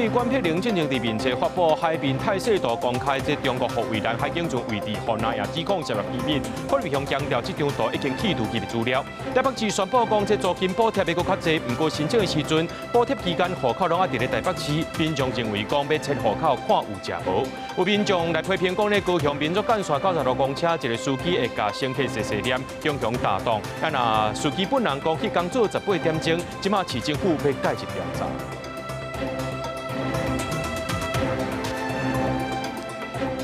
委管碧玲進前佇面冊發布海面態勢圖，公開這中國護衛艦海警船位置，予南亞指控涉入機密。郭立雄強調，這張圖已經去除機密資料。台北市宣布講，這租金補貼會閣較濟，毋過申請的時陣，補貼期間戶口攏猶佇咧台北市，民眾認為講欲遷戶口看有食無。有民眾來批評講咧，高雄民族幹線92路公車一个司機會共乘客碎碎念，強強打擋。啊若司機本人講彼工做18點鐘，這馬市政府欲介入調查。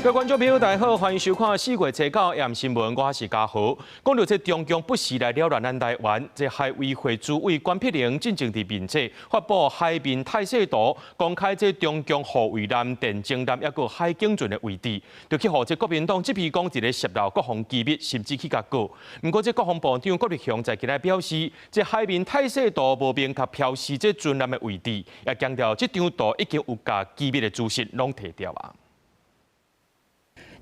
各位觀眾朋友，大家好，歡迎收看四月初九暗新聞，我是嘉豪。講到這中共不時來擾亂咱台灣，這海委會主委關碧玲進前佇面冊發布海面態勢圖，公開這中共護衛艦、電偵艦抑閣海警船的位置，就去予這國民黨質疑講一个洩露國防機密，甚至去共告。毋過這國防部長郭立雄在今日表示，這海面態勢圖無明確標示這船艦的位置，也強調這張圖已經有共機密的資訊攏提掉啊。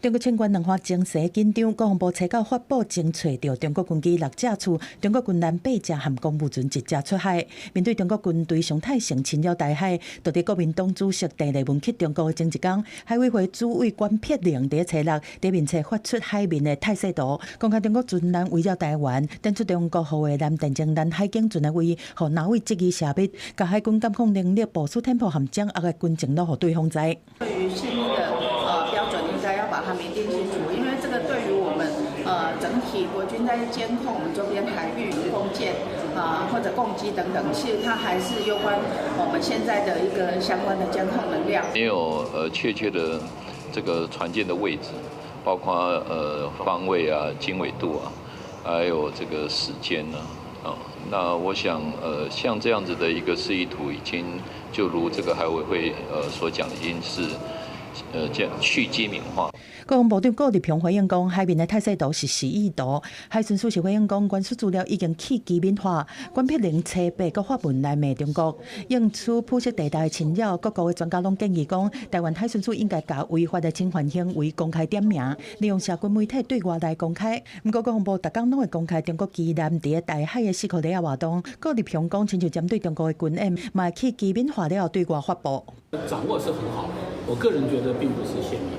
中國清關兩岸情勢緊張，國防部初九發布偵測著中國軍機六架次，中國軍艦八隻和公務船一隻出海。面對中國軍隊常態性侵擾台海，就佇國民黨主席鄭麗文去中國的前一工，海委會主委關碧玲佇初六佇面冊發出海面的態勢圖，公開中國軍艦圍繞台灣，展出中國護衛艦、電偵艦、海警船的位，予藍委質疑洩密，共海軍監控能力、部署天賦和掌握的軍情攏予對方知。對於洩密的標準，應該要把它明定清楚，因為這個對於我們整體國軍在監控我們周邊海域、共艦啊或者共機等等，其實它還是攸關我們現在的一個相關的監控能量。沒有確切的這個船艦的位置，包括方位啊、經緯度啊，還有這個時間呢啊。那我想像這樣子的一個示意圖，已經就如這個海委會所講，已經是這樣去機敏化。國防部長郭立雄回應講，海面的態勢圖是示意圖。海巡署是回應講，原始資料已經去機敏化。關碧玲初八閣發文來罵中國，應處灰色地帶侵擾，各國的專家攏建議講，台灣海巡署應該共違法的侵犯行為公開點名，利用社群媒體對外來公開。毋過國防部逐工攏會公開中國機艦佇咧台海的四箍里仔活動。郭立雄講，親像針對中國的軍演，嘛會去機敏化了後對外發布。掌握是很好，我個人覺得並不是洩密。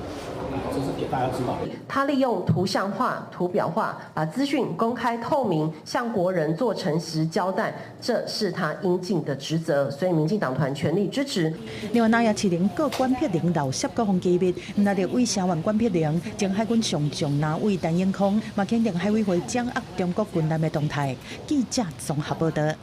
這是給大家知道。他利用圖像化、圖表化，把資訊公開透明，向國人做誠實交代，這是他應盡的職責。所以，民進黨團全力支持。另外，南亞市林告關碧玲漏洩國防機密，毋但立委聲援關碧玲，前海軍上將藍委陳永康嘛肯定海委會掌握中國軍艦的動態。記者綜合報道。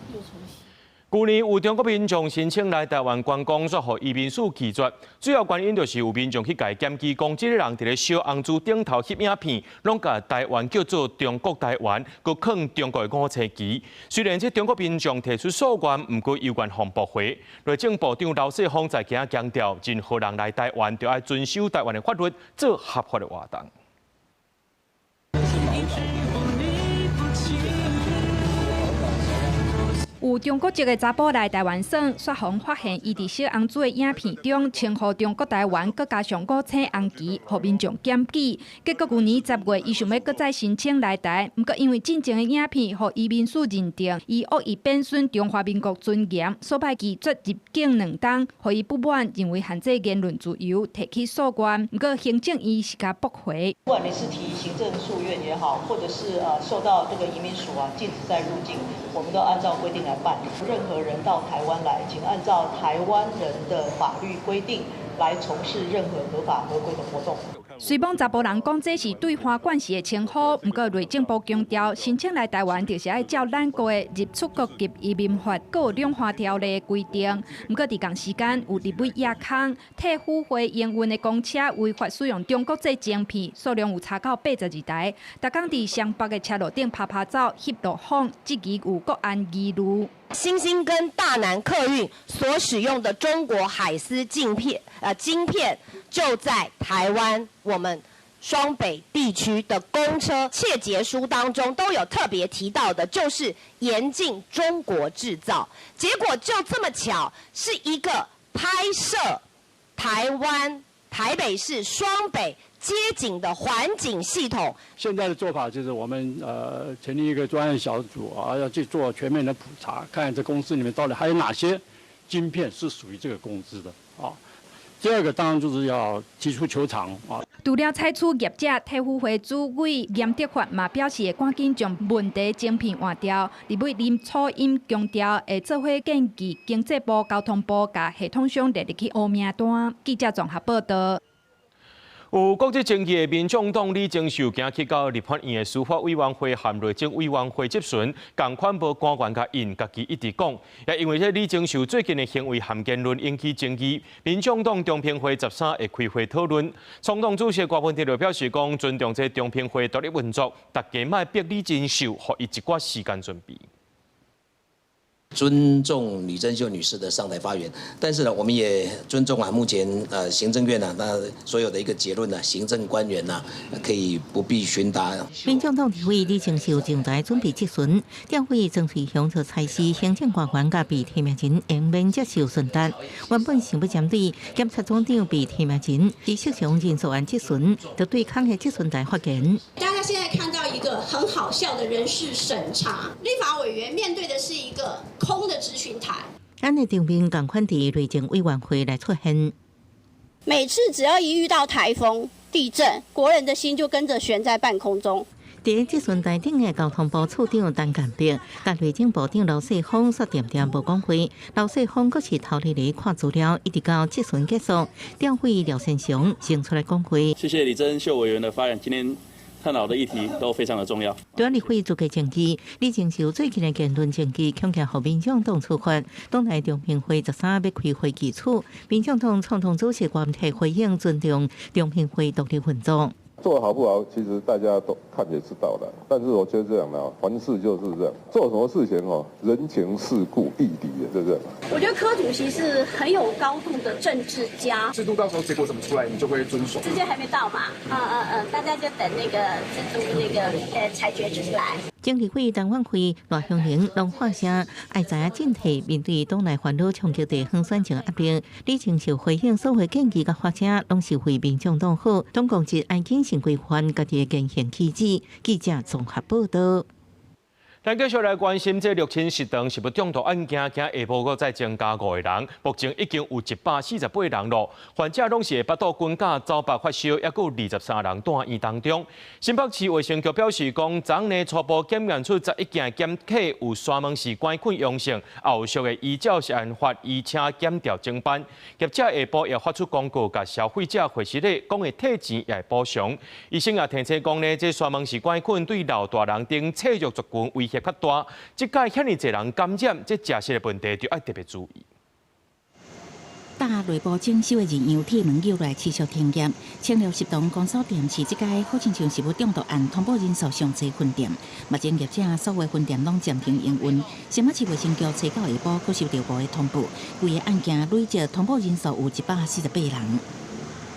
舊年有中國民眾申請來台灣觀光，煞予移民署拒絕。主要原因就是有民眾去共檢舉，講這个人佇咧小紅書頂頭翕影片，攏共台灣叫做中國台灣，閣囥中國的五星旗。雖然這中國民眾提出訴願，毋過猶原予駁回。內政部長劉世鋒在今仔強調，任何人來台灣，著愛遵守台灣的法律，做合法的活動。有中國籍的查埔來台灣耍，煞予發現伊佇小紅書的影片中稱呼中國台灣，閣加上五星紅旗，予民眾檢舉。結果舊年10月，伊想欲閣再申請來台，毋過因為進前的影片予移民署認定，伊惡意貶損中華民國尊嚴，所以拒絕入境兩冬，予伊不滿，認為限制言論自由，提起訴願。毋過行政院是共駁回。不管你是提行政訴願也好，或者是受到這個移民署啊禁止再入境，我們都按照規定來辦。任何人到台灣來，請按照台灣人的法律規定來從事任何合法合規的活動。雖罔查埔人講這是對花冠時的稱呼，毋過內政部強調，申請來台灣就是愛照咱國的入出國及移民法、閣兩岸條例的規定。毋過佇仝時間，有立委掖空替府會營運的公車違法使用中國製晶片，數量有查到82台。逐工佇雙北的車路頂趴趴走、翕路況，質疑有國安疑慮。新興跟大南客運所使用的中國海思鏡片，晶片就在台灣我們雙北地區的公車切結書當中都有特別提到的，就是嚴禁中國製造。結果就這麼巧，是一個拍攝台灣台北市雙北街景的環景系統。現在的做法就是我們成立一個專案小組啊，要去做全面的普查，看看這公司裡面到底還有哪些晶片是屬於這個公司的。啊。第二個當然就是要提出求償啊。除了採取業者體輔會主委嚴德發嘛表示會趕緊將問題晶片換掉。立委林楚茵強調會做伙建議經濟部、交通部共系統商列入去烏名單。記者綜合報道。有國際爭議的民眾黨李貞秀今去到立法院的司法委員會和內政委員會質詢，仝款無官員共𪜶家己一直講，也因為這李貞秀最近的行為和言論引起爭議，民眾黨中評會13會開會討論。創黨主席郭文哲就表示講，尊重這中評會獨立運作，大家莫逼李貞秀，予伊一寡時間準備。尊重李貞秀女士的上台發言，但是呢，我們也尊重啊，目前行政院呢，那所有的一個結論呢，行政官員呢，可以不必詢答。民眾黨立委李貞秀正在準備質詢，調委曾瑞雄就裁示行政官員佮被提名人應免接受詢答。原本想欲針對檢察總長被提名人李世雄人數案質詢，就對抗的質詢台發言。大家現在看到一個很好笑的人事審查，立法委員面對的是一個空的質詢台。按呢場面仝款佇內政委員會來出現。每次只要一遇到颱風、地震，國人的心就跟着懸在半空中。佇質詢台頂的交通部次長陳建德，佮內政部長劉世鋒煞恬恬無講話。劉世鋒閣是頭咧咧看資料，一直到質詢結束，調委廖先雄先出來講話。謝謝李貞秀委員的發言，今天探討的議題都非常的重要。對立會資格爭議，李貞秀最近的言論爭議，恐驚予民眾黨處罰。黨內中評會13欲開會議處，民眾黨創黨主席郭提回應尊重中評會獨立運作。做得好不好，其實大家都看也知道了。但是我覺得這樣的，凡事就是這樣，做什麼事情哦，人情世故義理，就這樣。我覺得柯主席是很有高度的政治家。制度到時候結果怎麼出來，你就會遵守。時間還沒到嘛？大家就等那個制度那個裁決出來。前立委陳婉慧、賴香伶攏喊聲愛知影進退，面對黨內煩惱衝擊地方選情壓力，李貞秀回應所有建議佮發聲，攏是為民眾黨好，黨國是愛謹慎規範家己的言行舉止。記者綜合報道。咱繼續來關心這綠欽食堂食物中毒案件，今下晡閣再增加五個人，目前已經有148人咯。患者攏是腹肚肩胛走腹發燒，猶閣有23人住院當中。新北市衛生局表示講，昨昏初步檢驗出11件檢體有沙門氏桿菌陽性，後續會依照食安法移請檢調偵辦。業者下晡也發出公告，共消費者回實咧，講會退錢也會補償。醫生也提醒講呢，這沙門氏桿菌對老大人等脆弱族群威脅較大，這擺遐爾濟人感染，這食食的問題就愛特別注意。搭內部整修的認養鐵門又來持續停業，清流食堂公所店是這擺好親像食物中毒案通報人數上濟分店，目前業者所有分店攏暫停營運。新北市衛生局初九下晡閣收到五个通報，規个案件累計通報人數有148人。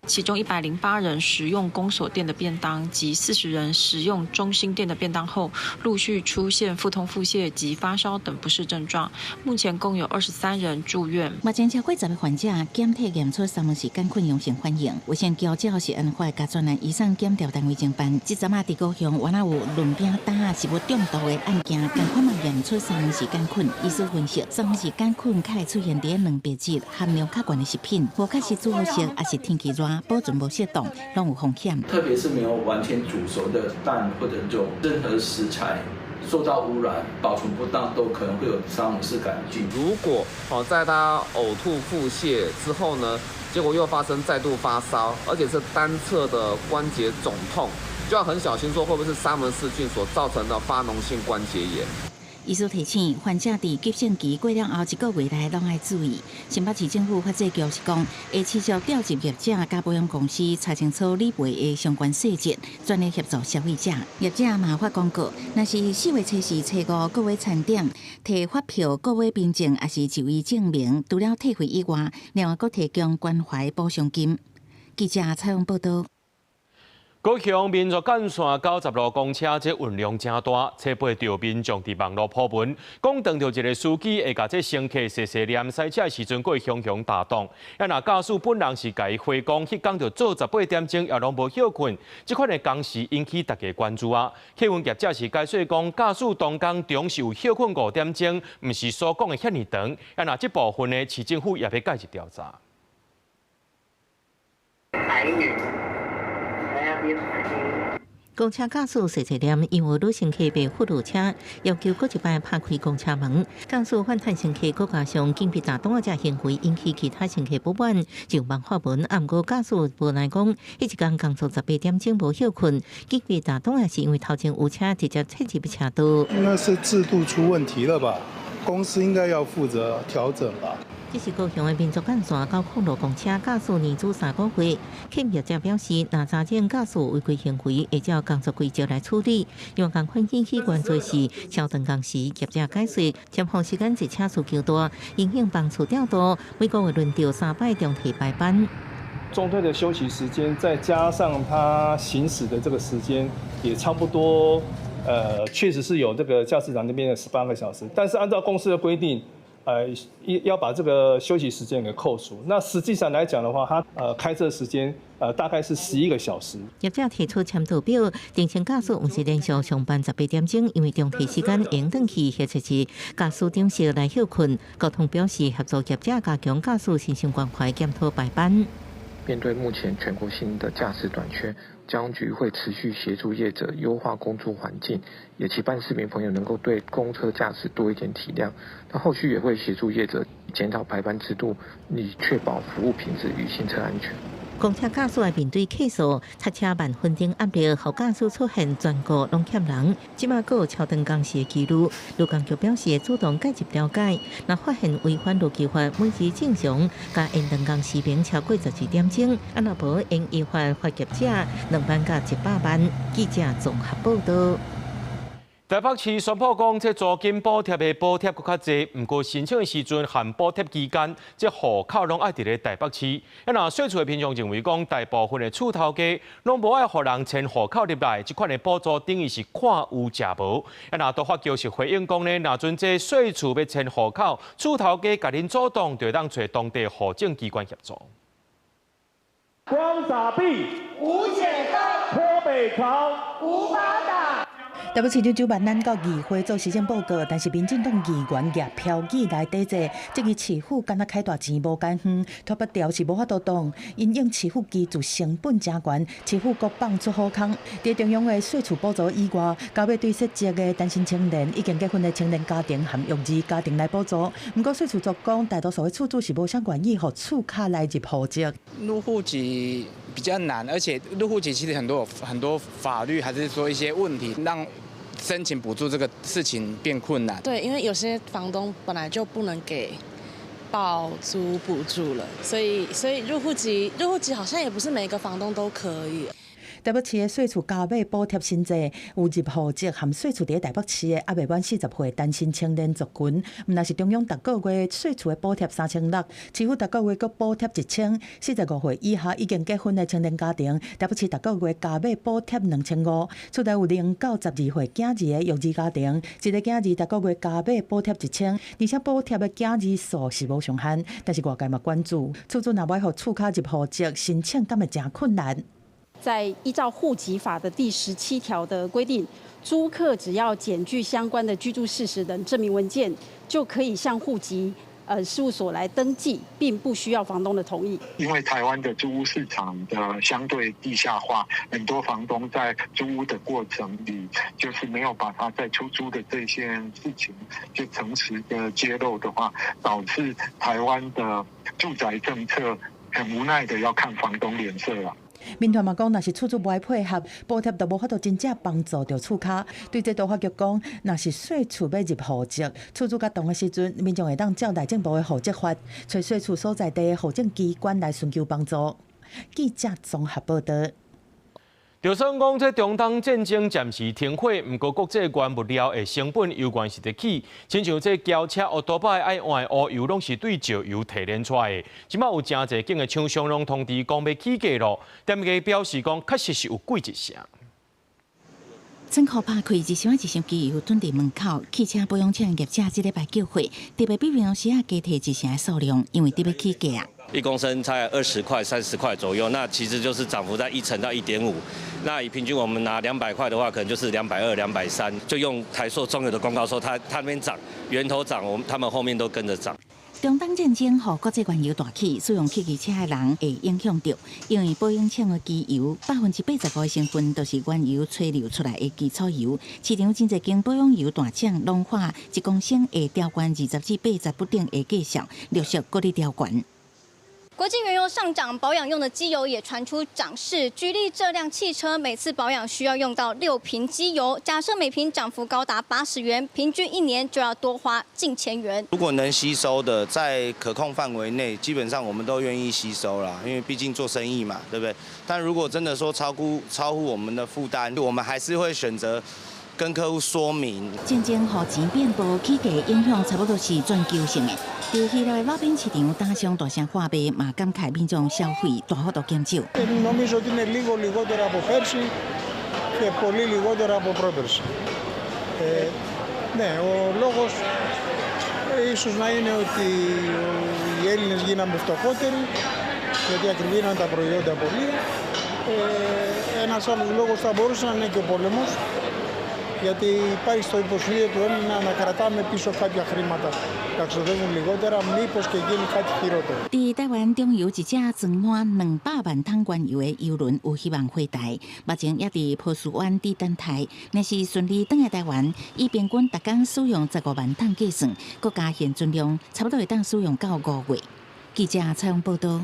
其中108人食用公所店的便當及40人食用中心店的便當後，陸續出現腹痛、腹瀉及發燒等不適症狀。目前共有23人住院。目前超過10个患者檢體驗出沙門氏桿菌陽性反應，衛生局照食安法共專案移送檢調單位偵辦。這陣仔佇高雄，原來有潤餅擔食物中毒的案件，仝款嘛驗出沙門氏桿菌。醫師分析，沙門氏桿菌較會出現佇蛋白質含量較懸的食品，無確實煮好食，抑是天氣熱。保存無適當，攏有風險。特別是沒有完全煮熟的蛋或者肉，任何食材受到污染、保存不當，都可能會有沙門氏桿菌。如果哦，在他嘔吐、腹瀉之後呢，結果又發生再度發燒，而且是單側的關節腫痛，就要很小心，說會不會是沙門氏菌所造成的發膿性關節炎。醫師提醒，患者佇急性期過了後一個月內攏愛注意。新北市政府發展局是講，會持續調集業者佮保險公司查清楚理賠的相關細節，全力協助消費者。業者嘛發公告，若是四月初四、初五購買餐點，提發票、購買憑證，抑是就醫證明，除了退費以外，另外閣提供關懷補償金。記者採訪報道。高雄民族幹線90路公車這運量誠大，冊八著民眾佇網路 po 文，講當著一个司機會共這乘客細細念駛車的時陣，閣會雄雄打擋。啊，若駕駛本人是共伊回講，彼工就做18點鐘，也攏無歇睏。這款的工時引起大家關注啊。客運業者是解釋講，駕駛當工中是有歇睏5點鐘，毋是所講的遐爾長。啊，若這部分呢，市政府也欲介入調查。白雲，還要邊公車駕駛細細念，因為女乘客被俘虜車，要求閣一擺拍開公車門。駕駛反彈乘客，閣加上緊逼打擋這行為，引起其他乘客不滿，就網發文。啊，毋過駕駛無奈講，彼一工工作18點鐘無歇睏，緊逼打擋也是因為頭前有車直接切入車道。那是制度出問題了吧？公司應該要負責調整吧？這是高雄的民族幹線九礦路公車駕駛年資3個月，客運業者表示，若查證駕駛違規行為，會照工作規則來處理。因為共款引起關注是超長工時，業者解釋，尖峰時間坐車需求大，影響班次調度，每個月輪調三擺中替排班。中退的休息時間，再加上他行駛的這個時間，也差不多。確實是有這個駕駛長那邊的18個小時，但是按照公司的規定，要把這個休息時間給扣除。那實際上來講的話，他開車時間大概是11個小時。業者提出簽到表，定前駕駛毋是連續上班18點鐘，因為中替時間用轉去或者是駕駛點時來歇睏。交通表示協助業者加強駕駛身心關懷，檢討排班。面對目前全國性的駕駛短缺，交通局會持續協助業者優化工作環境，也期盼市民朋友能夠對公車駕駛多一點體諒。那後續也會協助業者檢討排班制度，以確保服務品質與行車安全。公車駕駛愛面對客訴，塞車萬分鐘壓力，予駕駛出現全國攏欠人。這馬閣有超長工時的記錄，勞工局表示會主動介入調解。若發現違反勞基法，每日正常共延長工時長超過12點鐘，啊若無應依法罰業者2萬到100萬。記者綜合報道。台北市宣布講，這租金補貼的補貼閣較濟，毋過申請的時陣和補貼期間，這戶口攏愛佇咧台北市。啊，若稅厝的民眾認為講，大部分的厝頭家攏無愛予人遷戶口入來，這款的補助等於是看有食無。啊，若都發局是回應講呢，若陣這稅厝欲遷戶口，厝頭家共恁阻擋，就會當揣當地戶政機關協助。光傻逼，吳雪歌，脫北潮，無法打。台北市長蔣萬安到議會做施政報告，但是民進黨議員舉標語來抵制，質疑市府敢若開大錢無間遠，脫北潮是無法度擋，因應市府居住成本誠懸，市府閣放出好康。佇中央的稅厝補助以外，加碼對失職的單身青年、已經結婚的青年家庭和育兒家庭來補助。毋過稅厝族講，大多數的厝主是無啥願意予厝跤來入戶籍。入戶籍比較難，而且入戶籍其實很多很多法律，還是說一些問題，讓申請補助這個事情變困難。對，因為有些房東本來就不能給包租補助了，所以入戶籍好像也不是每個房東都可以。台北市的稅厝加碼補貼新制，有入戶籍含稅厝佇台北市的，猶未滿40歲單身青年族群，毋但是中央逐個月稅厝的補貼3600，市府逐個月閣補貼1000。45歲以下已經結婚的青年家庭，台北市逐個月加碼補貼2500。厝內有0到12歲囝兒的育兒家庭，一个囝兒逐個月加碼補貼1000，而且補貼的囝兒數是無上限。但是外界嘛關注，厝主若欲予厝跤入戶籍申請，敢會誠困難？在依照戶籍法的第17條的規定，租客只要檢具相關的居住事實等證明文件，就可以向戶籍事務所來登記，並不需要房東的同意。因為台灣的租屋市場的相對地下化，很多房東在租屋的過程裡，就是沒有把他在出租的這件事情就誠實的揭露的話，導致台灣的住宅政策很無奈的要看房東臉色了。民團嘛講，若是厝主無愛配合，補貼就無法度真正幫助著厝跤。對這都發局講，若是稅厝欲入戶籍，厝主佮動的時陣，民眾會當照內政部的戶籍法，揣稅厝所在地的戶政機關來尋求幫助。記者綜合報道。就算講這中東戰爭暫時停火，毋過國際原物料的成本猶原是佇起，親像這轎車、歐多擺愛換的烏油，攏是對石油提煉出來的。這馬有誠濟間的廠商攏通知講欲起價囉，店家表示講確實是有貴一成。倉庫拍開，一箱一箱機油囤佇門口，汽車保養廠業者這禮拜叫貨，特別比平常時仔加提一成的數量，因為得欲起價。 1公升才20塊、30塊左右，那其實就是漲幅在1成到1.5。那以平均我們拿200塊的話，可能就是220、230。就用台塑中油的公告說，它那邊漲，源頭漲，我們他們後面都跟着漲。中東戰爭予國際原油大起，使用汽機車的人會影響著，因為保養廠的機油85%的成分都是原油萃餾出來的基礎油。市場真濟間保養油大廠攏喊一公升會調懸20至80不等的價數，陸續閣咧調懸。國際原油上漲，保養用的機油也傳出漲勢。舉例，這輛汽車每次保養需要用到6瓶機油，假設每瓶漲幅高達80元，平均一年就要多花近千元。如果能吸收的，在可控範圍內，基本上我們都願意吸收啦，因為畢竟做生意嘛，對不對？但如果真的說超乎我們的負擔，我們還是會選擇跟客戶說明。戰爭予錢變薄，起價影響差不多是全球性的。佇希臘的老餅市場，打商大聲喊賣，嘛感慨民眾消費大幅度減少。 Νομίζω ότι είναι λίγο λιγότερα από πέρσι και πολύ λιγότερα από πρόπερσι. Ναι, ο λόγος ίσως να είναι ότι οι Έλληνες γίναμε φτωχότεροι, γιατί ακριβήναν τα προϊόντα πολύ. Ένας άλλος λόγος θα μπορούσε να είναι και ο πόλεμος, γιατί υπάρχει στο υποσυνείδητο του Έλληνα να κρατάμε πίσω κάποια χρήματα, να ξοδεύουν λιγότερα, μήπως και γίνει κάτι χειρότερο. 佇台灣中油一隻裝滿200萬桶原油的油輪有希望回台，目前也佇波斯灣佇等待。若是順利轉來台灣，以平均逐工使用15萬桶計算，閣加現存量，差不多會當使用到5月。記者採訪報導。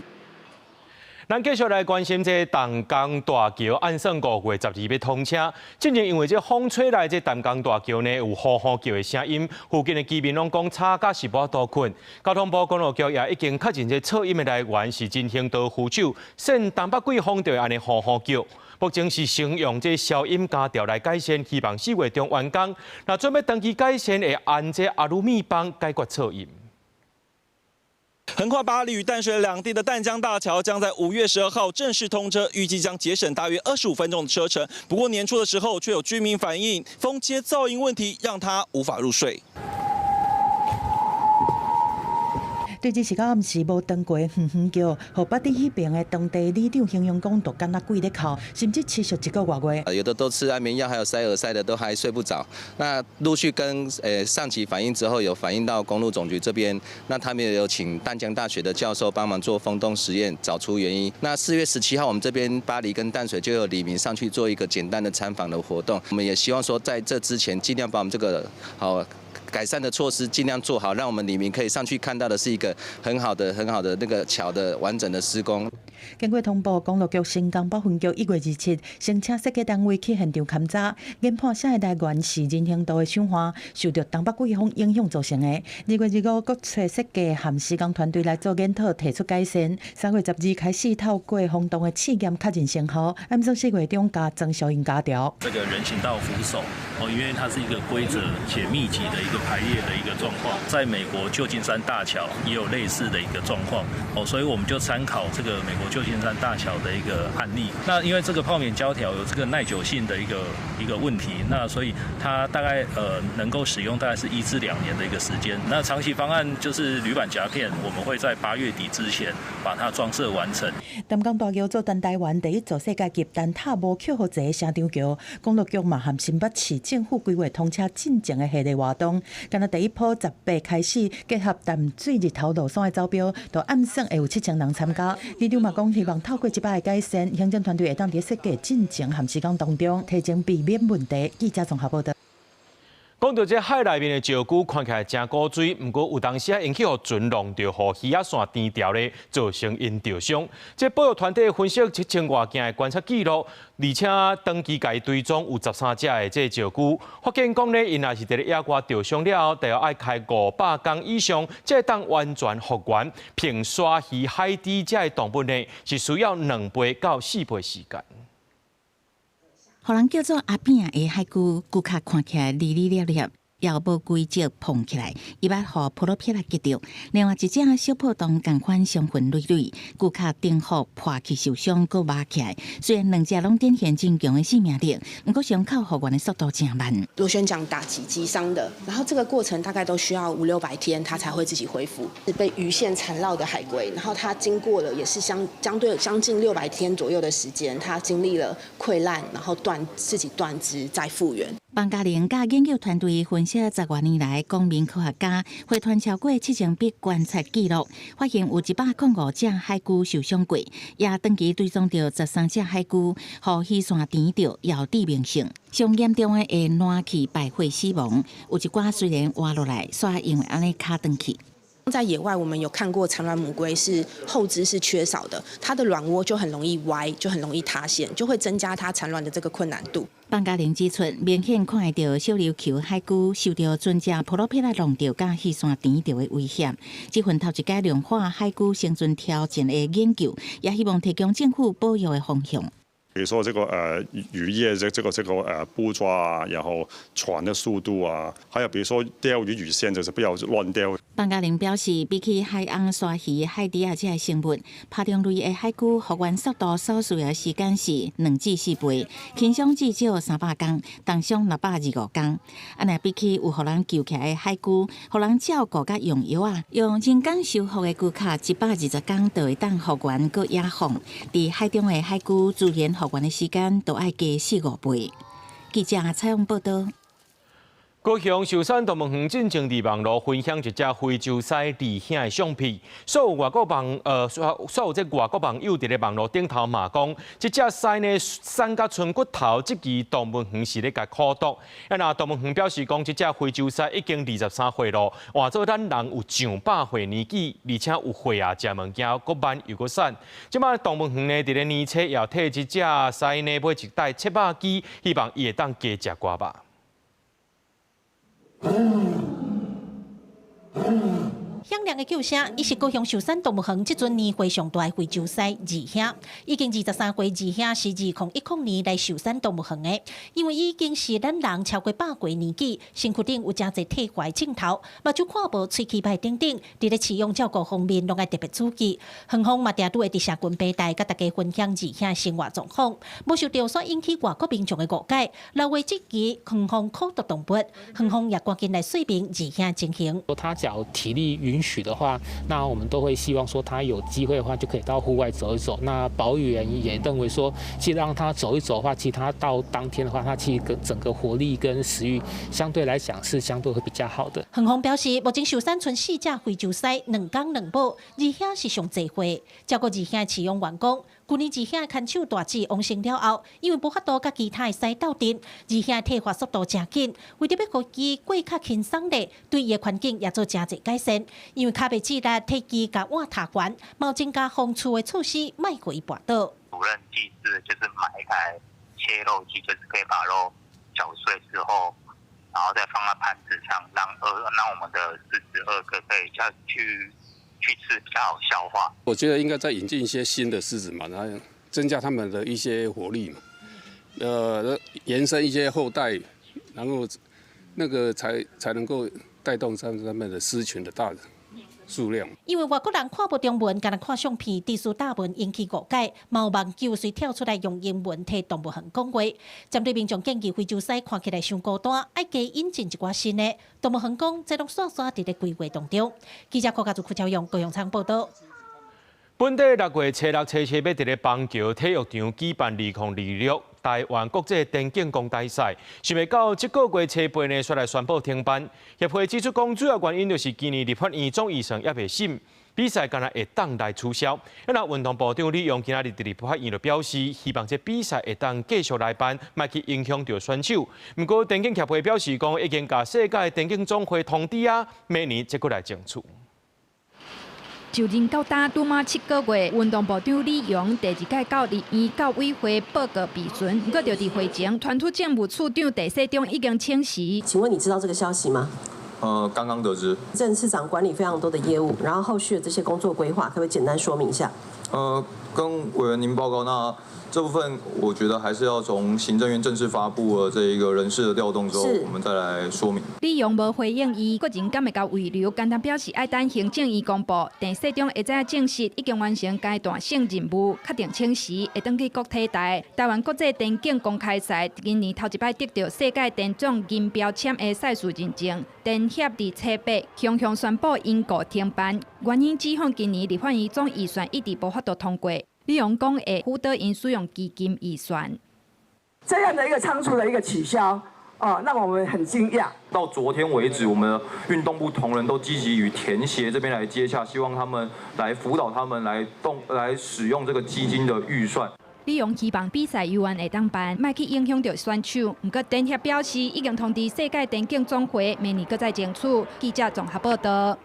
咱繼續來關心這淡江大橋，按算5月12欲通車。進前因為這風吹來，這淡江大橋呢有呼呼叫的聲音，附近的居民攏講吵甲是無法度睏。交通部公路局也已經確認這噪音的來源是人行道扶手，扇東北季風就會按呢呼呼叫。目前是先用這消音膠條來改善，希望4月中完工。若準備長期改善，會安這阿魯米棒解決噪音。橫跨八里與淡水兩地的淡江大橋將在5月12號正式通車，預計將節省大約25分鐘的車程。不過年初的時候，卻有居民反映封街噪音問題，讓他無法入睡。對這是到暗時無斷過哼哼叫，予八里彼邊的當地里長形容講，就敢若鬼咧哭，甚至持續一個外月。有的都吃安眠藥，還有塞耳塞的，都還睡不着。那陸續跟上級反映之後，有反映到公路總局這邊，那他們也有請淡江大學的教授幫忙做風洞實驗，找出原因。那4月17號，我們這邊八里跟淡水就有里民上去做一個簡單的參訪的活動。我們也希望說，在這之前盡量把我們這個好改善的措施盡量做好，讓我們里民可以上去看到的是一個很好的、很好的那個橋的完整的施工。經過通報，公路局新港北分局1月27，先請設計單位去現場勘查，研判聲的來源是人行道的傷旱，受著東北季風影響造成的。2月25，閣揣設計和施工團隊來做研討，提出改善。3月12開始透過風洞的試驗確認成效，按算4月中加裝消音膠條。這個人行道扶手哦，因為它是一個規則且密集的一個排列的一個狀況，在美國舊金山大橋也有類似的一個狀況哦，所以我們就參考這個美國舊金山大橋的一個案例。那因為這個泡棉膠條有這個耐久性的一個問題，那所以它大概能夠使用大概是1至2年的一個時間。那長期方案就是鋁板夾片，我們會在8月底之前把它裝設完成。淡江大橋做全台灣第一座世界級單塔無扣予坐的聲場橋，公路局嘛和新北市政府規劃通車進前的系列活動，敢若第一波18開始結合淡水日頭路線的招標，就按算會有7000人參加。里長嘛講，希望透過這擺的改善，行政團隊會當佇設計進程和時間當中，提前避免問題。記者綜合報導。講著這海內面的石龜看起來誠古錐，毋過有當時啊，𪜶去予船弄著，予魚仔線纏牢咧，造成𪜶著傷。這保育團體分析7000外件的觀察記錄，而且長期共伊追蹤有13隻的這石龜，發現講咧，𪜶若是佇咧野外著傷了後，就愛開500工以上，才會當完全復原。憑鯊魚、海豬這的動物呢，是需要2倍到4倍時間。予人叫做阿扁的海龜，龜殼看起來離離粒粒，也無規則膨起來，伊捌予波羅撇仔擊著。另外一隻小破洞仝款傷痕累累，龜殼頂部破去受傷，閣麻起來。雖然兩隻攏展現真強的生命力，毋過傷口復原的速度誠慢。螺旋槳打擊擊傷的，然後這個過程大概都需要五六百天，它才會自己恢復。是被魚線纏繞的海龜，然後它經過了也是相對將近600天左右的時間，它經歷了潰爛，然後斷自己斷肢再復原。彭嘉玲佮研究團隊分設10外年來，公民科學家會團超過7000筆觀察記錄，發現有105隻海龜受傷過，也長期追蹤著13隻海龜，予魚線纏著，有致命性。上嚴重的會爛去敗血死亡，有一寡雖然活落來，煞因為按呢跤斷去。在野外，我們有看過產卵母龜是後肢是缺少的，它的卵窩就很容易歪，就很容易塌陷，就會增加它產卵的這個困難度。范嘉玲指出，明顯看會著小琉球海龜受著船隻普羅皮拉弄著佮魚線纏著的威脅。這份頭一擺量化海龜生存挑戰的研究，也希望提供政府保育的方向。比如說這個漁業這個捕抓啊，然後船的速度啊，還有比如說釣魚魚線，就是不要亂釣。范嘉玲表示，比起海翁、鯊魚、海豬仔這些生物，爬蟲類的海龜復原速度所需的時間是2至4倍，輕傷至少300工，重傷625工。啊，若比起有予人救起來的海龜，予人照顧佮用藥仔，用人工修復的龜殼120工就會當復原閣野放。佇海中的海龜自然復原的時間都愛加四五倍。記者採訪報導。高雄壽山動物園進前佇網路分享一隻非洲獅二兄的相片，所有這外國網友佇咧網路頂頭嘛講，這隻獅呢瘦甲賰骨頭，這支動物園是咧共苦毒。啊，若動物園表示講，這隻非洲獅已經23歲囉，換做咱人有上百歲年紀，而且有血壓、食物件閣慢又閣瘦。這擺動物園呢，佇咧年初也替這隻獅呢買一台切肉機，希望伊會當加食寡肉。響亮的叫聲，伊是高雄壽山動物園這陣年歲上大的非洲獅二兄，已經23歲，二兄是2010年來壽山動物園的，因為已經是咱人超過百歲年紀，身軀頂有誠濟退化症頭，目睭看無，喙齒䆀等等，佇咧飼養照顧方面攏愛特別注意。園方嘛，定拄會佇社群平台佮大家分享二兄生活狀況，無想著煞引起外國民眾的誤解，留話質疑園方苦毒動物，園方也趕緊來說明二兄情形。他只要體力允許的話，那我們都會希望說他有機會的話就可以到戶外走一走。那保育員也認為說，其實讓他走一走的話，其實他到當天的話，他其實個整個活力跟食慾相對來講是相對會比較好的。園方表示，目前壽山賰四隻非洲獅，兩公兩母，二兄是上濟歲，照顧二兄飼養員講，舊年二兄牽手大姊往生了後，因為無法度佮其他的獅鬥陣，二兄退化速度誠緊，為著欲予伊過較輕鬆咧，對伊的環境也做誠濟改善。因為跤袂智力，體肌共倚頭懸，嘛有增加防蛀的措施，莫予伊跋倒。主任技師就是買一台切肉機，就是可以把肉攪碎之後，然後再放在盤子上，讓我們的獅子二哥可以下去吃比較好消化。我覺得應該再引進一些新的獅子嘛，然後增加他們的一些活力嘛，延伸一些後代，然後那個才能夠帶動他們的獅群的大數量。因為外國人看無中文，干焦看相片，致使大文引起誤解，嘛有網友隨跳出來用英文替動物園講話。針對民眾建議非洲獅看起來傷孤單，愛加引進一寡新的。動物園講，這攏煞煞佇咧規劃當中。記者郭家祖、柯超勇、高永昌報導。本地6月初6、初七欲佇咧邦橋體育場舉辦2026台灣國際電競公開賽，想袂到這個月初八呢，煞來宣布停辦。協會指出講，主要原因就是今年立法院總預算猶未審，比賽敢若會當來取消。那運動部長李鴻今仔日佇立法院就表示，希望這比賽會當繼續來辦，莫去影響著選手。毋過電競協會表示講，已經共世界電競總會通知啊，明年再閣來爭取。就任到今拄滿7個月，運動部長李鴻第二擺到立院教委會報告備詢，閣就佇會前，傳出政務處長鄭世忠已經請辭。請問你知道這個消息嗎？剛剛得知。鄭次長管理非常多的業務，然後後續的這些工作規劃，可不可以簡單說明一下？跟委員您報告，那這部分我覺得還是要從行政院正式發布了這一個人事的調動之後，我們再來說明。李鴻無回應伊個人敢會共慰留，簡單表示愛等行政院公布。鄭世忠下早證實已經完成階段性任務，確定請辭會轉去國體大。台灣國際電競公開賽今年頭一擺得著世界電總銀標籤的賽事認證，電協佇初八雄雄宣布因故停辦，原因指向今年立法院總預算一直無法度通過。李鴻講會輔導𪜶使用基金預算，這樣的一個倉促的一個取消，哦，讓我們很驚訝。到昨天為止，我們的運動部同仁都積極與田協這邊來接洽，希望他們來輔導他們來動來使用這個基金的預算。李勇希望比賽猶原會當辦，莫去影響著選手。毋過田協表示，已經通知世界田徑總會，明年閣再爭取。記者綜合報道。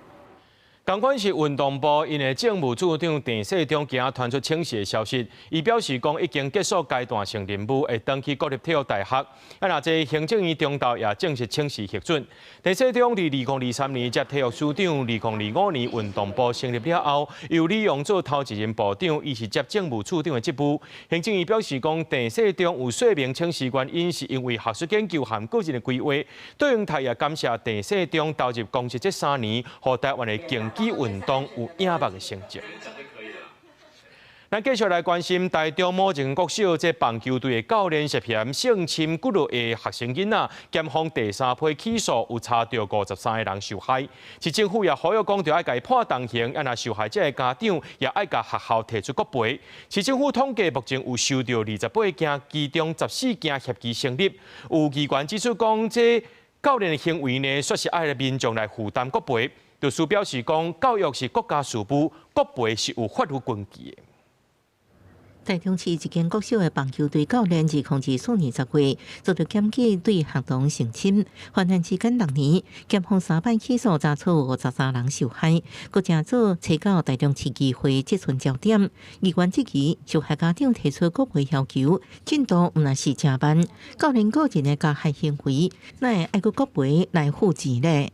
仝款是運動部，𪜶的政務處長鄭世忠今仔傳出請辭的消息，伊表示講已經結束階段性任務，會轉去國立體育大學。啊，若這行政院中晝也正式請辭核准。鄭世忠佇2023年接體育署長，2025年運動部成立了後，由李勇做頭一任部長，伊是接政務處長的職務。行政院表示講，鄭世忠有說明請辭原因，是因為學術研究和個人的規劃。卓榮泰也感謝鄭世忠投入公職這3年，予台灣的競技運動有影目的成績。咱繼續來關心台中某一間國小這棒球隊的教練涉嫌性侵幾落個學生囡仔，檢方第三批起訴有查著53個人受害。市政府也呼籲講，著愛共伊判重刑，啊若受害者的家長也愛共學校提出國賠。市政府統計目前有收著28件，其中14件協議成立。有議員指出講，這教練的行為呢，煞是愛民眾來負擔國賠。律師表示講，教育是國家事務，國賠是有法律根據的。台中市一間國小的棒球隊教練，2024年10月遭到檢舉對學童性侵，犯案至今6年，檢方三擺起訴查出53人受害，閣成做提交台中市議會質詢焦點。議員質疑受害家長提出國賠要求，進度毋但是誠慢，教練個人的加害行為，哪會愛閣國賠來付錢呢？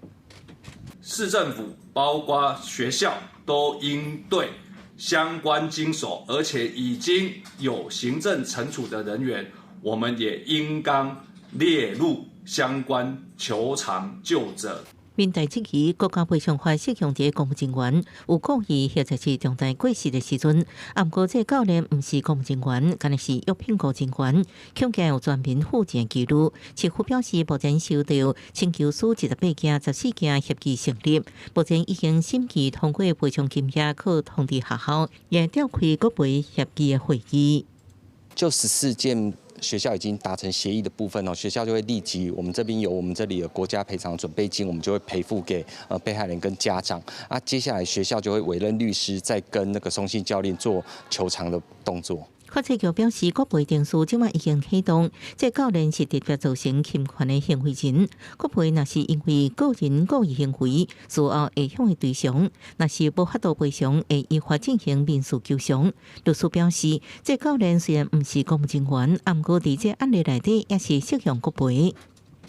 市政府包括學校都應對相關經手，而且已經有行政懲處的人員，我們也應當列入相關求償究責。民代質疑國家賠償法適用佇公務人員有故意或者是重大過失的時陣，啊，毋過這教練毋是公務人員，干焦是約聘僱人員，恐驚有全民負責記錄。市府表示，目前收到請求書28件，14件協議成立，目前已經審議通過賠償金額，可通知學校，也召開國賠協議的會議。就14件學校已經達成協議的部分哦，學校就會立即，我們這邊有我們這裡的國家賠償準備金，我們就會賠付給被害人跟家長。啊，接下來學校就會委任律師，再跟那個松信教練做求償的動作。法制局表示，國賠程序這馬已經啟動，這教練是直接造成侵權的行為人。國賠若是因為個人故意行為，事後會向伊追償；若是無法度賠償，會依法進行民事求償。律師表示，這教練雖然毋是公務人員，毋過佇這案例內底也是適用國賠。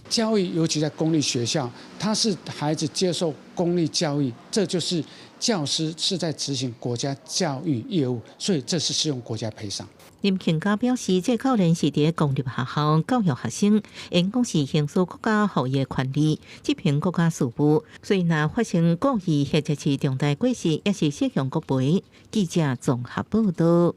教育，尤其在公立學校，他是孩子接受公立教育，這就是教師是在執行國家教育業務，所以這是適用國家賠償。林慶嘉表示，這教練是佇公立學校教育學生，應講是行使國家賦予的權利，執行國家事務，所以若發生故意或者是重大過失，也是適用國賠。記者綜合報道。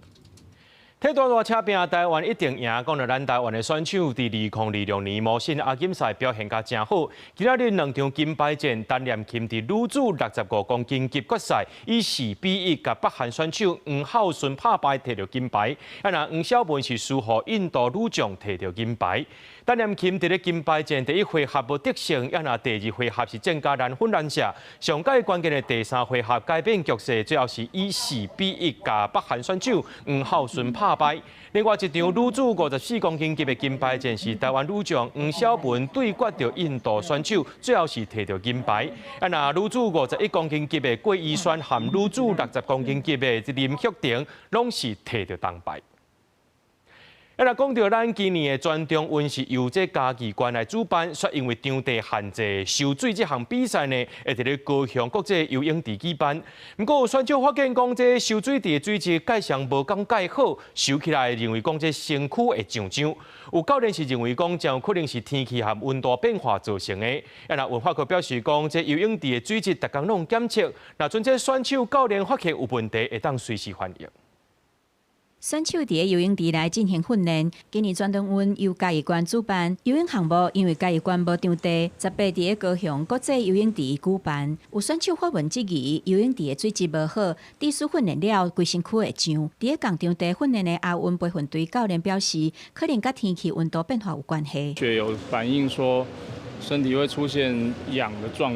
體壇大車拼台灣一定贏，講著咱台灣的選手佇2026年摩信亞錦賽表現甲誠好。今仔日兩場金牌戰，陳念琴佇女子65公斤級決賽以4比1共北韓選手黃孝順拍敗，摕著金牌。啊，若黃小文是輸予印度女將摕著銀牌。陳念琴佇咧金牌戰第一回合無得勝，啊，若第二回合是戰甲難分難捨。上蓋關鍵的第三回合改變局勢，最後是以4比1共北韓選手黃孝順拍敗。另外一場女子54公斤級的金牌戰是台灣女將黃小文對決著印度選手，最後是摕著銀牌。啊，若女子51公斤級的郭怡萱和女子60公斤級的林旭婷，攏是摕著銅牌。啊，若講著咱今年的全中運是由這嘉義縣來主辦，卻因為場地限制，泅水這項比賽呢，會佇咧高雄國際游泳池舉辦。毋過有選手發現講，這泅水池的水質蓋上無講蓋好，泅起來認為講這身軀會脹脹。有教練是認為講，真有可能是天氣和溫度變化造成的。啊，若文化局表示講，這游泳池的水質逐工攏檢測，若準這選手教練發現有問題，會當隨時反映。選手佇游泳池內進行訓練。今年全東運由嘉義縣主辦游泳項目，因為嘉義縣無場地，18佇高雄國際游泳池舉辦。有選手發文質疑游泳池的水質無好，致使訓練了規身軀會脹。佇仝場地訓練的亞運培訓隊教練表示，可能佮天氣溫度變化有關係。血有反映說身體會出現癢的狀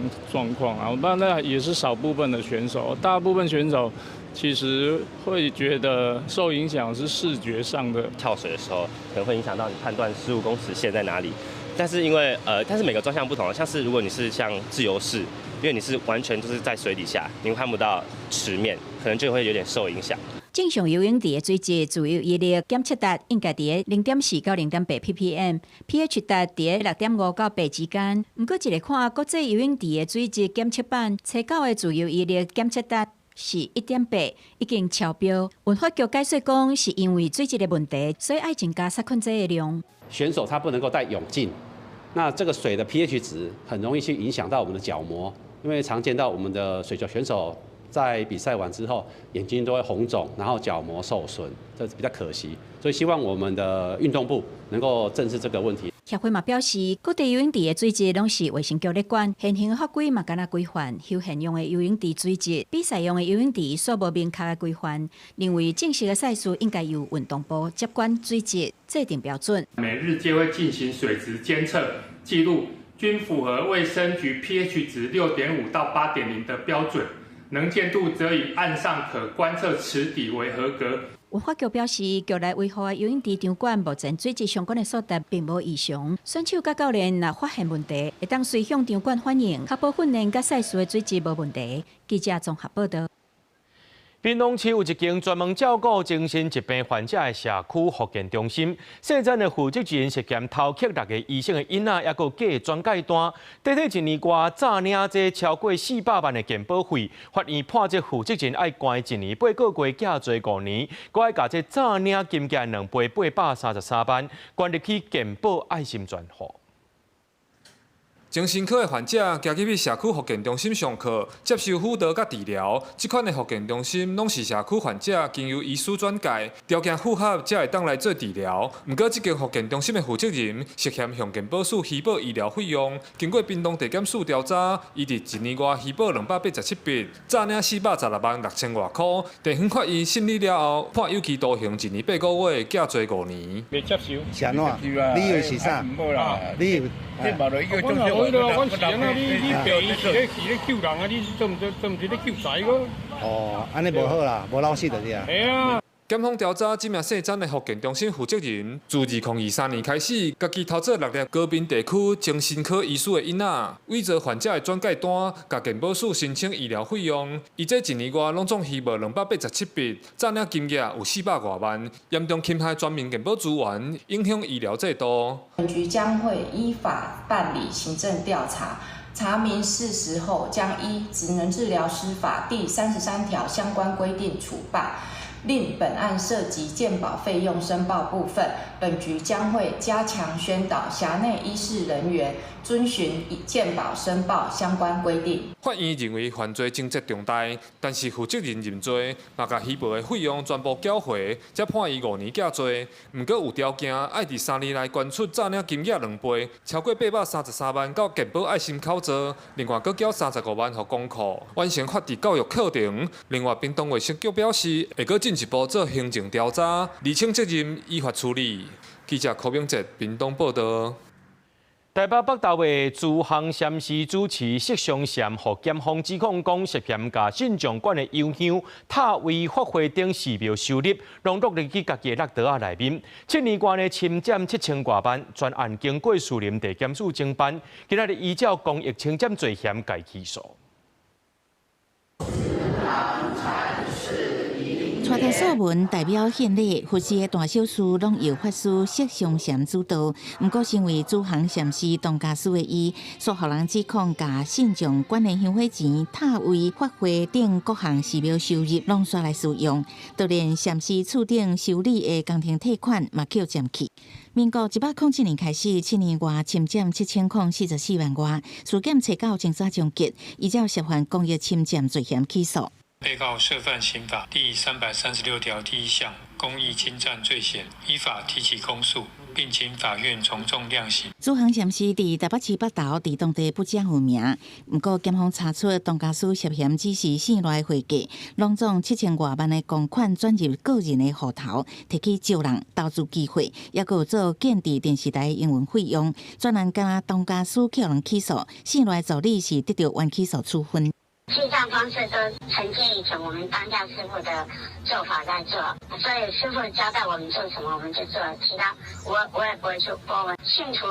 況啊，但那也是少部分的選手，大部分選手其實會覺得受影響是視覺上的。跳水的時候可能會影響到你判斷15公尺線在哪裡，但是因為但是每個專項不同，像是如果你是像自由式，因為你是完全就是在水底下，你看不到池面，可能就會有點受影響。正常游泳池的水質自由壓力檢測值應該佇0.4到0.8 ppm，pH 值佇6.5到8之間。毋過一个看國際游泳池的水質檢測板，初九的自由壓力檢測值是1.8，已經超標。文化局解釋講，是因為水質的問題，所以愛增加殺菌劑的量。選手他不能夠戴泳鏡，那這個水的 pH 值很容易去影響到我們的角膜，因為常見到我們的水球選手在比賽完之後，眼睛都會紅腫，然後角膜受損，這是比較可惜。所以希望我們的運動部能夠正視這個問題。協會嘛表示，各地游泳池的水質攏是衛生局咧管，現行法規嘛敢若規範，休閒用的游泳池水質，比賽用的游泳池煞無明確的規範。認為正式的賽事應該由運動部接管水質，制定標準。每日皆會進行水質監測記錄，均符合衛生局 pH 值6.5到8.0的標準。能見度則以岸上可觀測池底為合格。文化局表示，局內維護的游泳池場館目前水質相關的數值並無異常。選手佮教練若發現問題，會當隨向場館反映，確保訓練佮賽事的水質無問題。記者綜合報導。屏東市有一間專門照顧精神疾病患者的社區復健中心，細棧的負責人涉嫌偷抾六個醫生的囡仔，抑閣假轉介單，短短一年外，詐領這超過400萬的健保費，法院判這負責人愛關1年8個月，寄罪5年，閣愛共這詐領金額兩倍833萬，關入去健保愛心專戶。精神科的患者行入去社區復健中心上課，接受輔導佮治療。這款的復健中心攏是社區患者經由醫師轉介，條件符合才會當來做治療。毋過，這間復健中心的負責人涉嫌向健保署虛報醫療費用，經過屏東地檢署調查，伊佇一年外虛報287筆，詐領416萬6千外箍。地方法院審理了後，判有期徒刑1年8個月，寄坐5年。袂接受。是按怎？理由是啥？理由？我是按怎？你病院是咧救人啊？你做毋是咧救財個？哦，按呢無好啦，無老實就是啊。嘿啊。檢方調查，這名姓詹的復健中心負責人，自2023年開始，家己偷做六粒高屏地區精神科醫師的囡仔，偽造患者的轉介單，共健保署申請醫療費用。伊這一年外攏總虛報287筆，詐領金額有400外萬，嚴重侵害全民健保資源，影響醫療制度。本局將會依法辦理行政調查，查明事實後，將依職能治療師法第33條相關規定處辦。另本案涉及健保費用申報部分，本局將會加強宣導轄內醫事人員遵循健保申報相關規定。法院認為犯罪情節重大，但是負責人認罪，嘛共虛報的費用全部繳回，才判伊5年寄坐。毋過有條件，愛佇3年內捐出詐領金額兩倍，超過833萬到健保愛心口座，另外閣繳35萬予公庫，完成法治教育課程。另外，屏東衛生局表示，會閣進一步做行政調查，釐清責任，依法處理。記者柯明哲屏東報導。台北北投的慈航禪寺主持釋松禪，予檢方指控講涉嫌共信眾管的油香、塔位、法會等寺廟收入，攏落入去家己的落袋仔內面。7年外呢，侵佔7000外萬，全案經過士林地檢署偵辦，今仔日依照公益侵佔罪嫌共起訴。帶著素文代表獻禮，佛寺的大小事攏由法師釋松禪主導。毋過，身為慈航禪寺當家師的伊，煞予人指控共信眾管的香火錢、塔位、法會等各項寺廟收入攏煞來私用，就連禪寺厝頂修理的工程退款嘛予佔去。民國107年開始，7年外侵佔7044萬外，事件查到偵查終結，依照涉犯公益侵佔罪嫌起訴。被告涉犯刑法第336條第一項公益侵佔罪嫌，依法提起公訴，並請法院從重量刑。主行禪師佇台北市北投，佇當地不遮有名。毋過檢方查出董家師涉嫌指示姓賴會計，攏總7000外萬的公款轉入個人的戶頭，提去招人投資機會，抑閣有做建置電視台營運費用。專案敢若董家師去予人起訴，姓賴助理是得著冤起訴處分。記賬方式都承接以前我們當家師傅的做法在做，所以師傅交代我們做什麼我們就做，其他我也不會去過問。信徒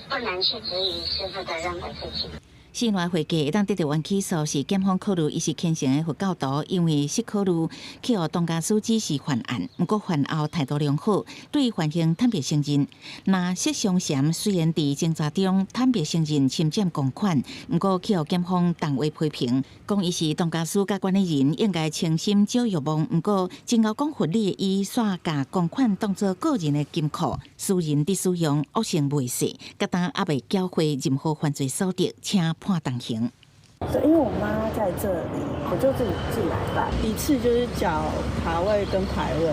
不能去質疑師傅的任何事情。姓賴會計會當得著冤起訴，是檢方考慮伊是虔誠的佛教徒，因為失考慮去予董家師指示犯案，毋過犯後態度良好，對犯行坦白承認。那謝松禪雖然佇偵查中坦白承認侵佔公款，毋過去予檢方重話批評，講伊是董家師佮管理人，應該清心少欲望。毋過真𠢕講佛理的伊，煞共公款當做個人的金庫，私人佇使用，惡性未洗，佮當猶未繳回任何犯罪所得，請判重刑。對，因為我媽在這裡，我就自己來辦。一次就是繳塔位跟牌位，